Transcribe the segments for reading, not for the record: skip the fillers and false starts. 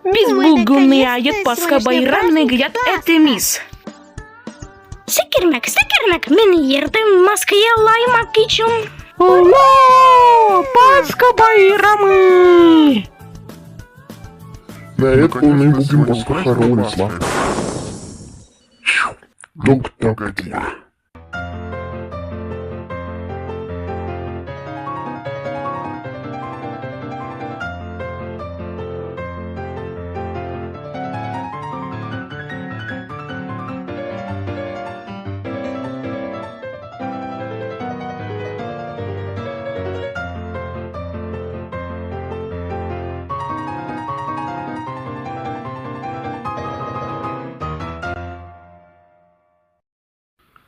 Biz bugün niayet Pasha bayramını qayd etemiz. Sekirmek, sekirmek, men yerde masqaralaymaq içün. Ura! Pasha bayramı! Niayet onı bugün Pasha hayırlaylar. Toqtap tur.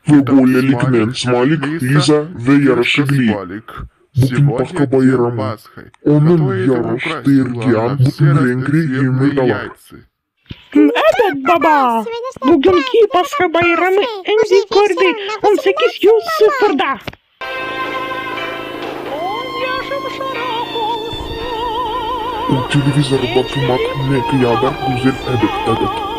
Ve böyleliknen Smalik, Liza ve Yaraşıqli bugün Pasha bayramı, onıñ yaraştırğan bütün renkli yımırtalar. Ebet, baba, bugünki Pasha bayramı endi kördi 18 sıfırda. O, televizor baqmaq ne qadar güzel, ebet, ebet.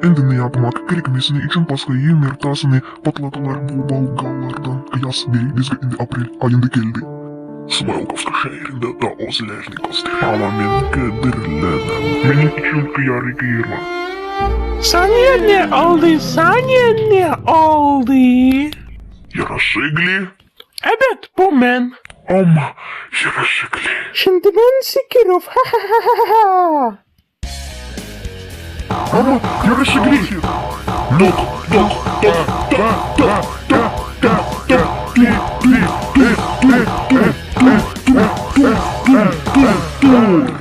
Endi ne yapmaq kerekmesini içün Pasha yımırtasını patlattılar bu balqalardan qıyas bere bizge endi aprel ayında keldi. Smaylıkovka şeerinde da özlerini köstere. Amma men kederlenem. Menim içün qıyar qıyırma. Saña ne oldı, saña ne oldı? Yaraşıqlı? Ebet, bu men. Amma yaraşıqlı. Şimdi men sekirüv, ha-ha-ha-ha! Amma yaraşıqlı. Toq, toq, toq, toq, toq, toq, toq, toq, tur, tur, tur, tur, tur, tur, tur, tur, tur, tur, tur.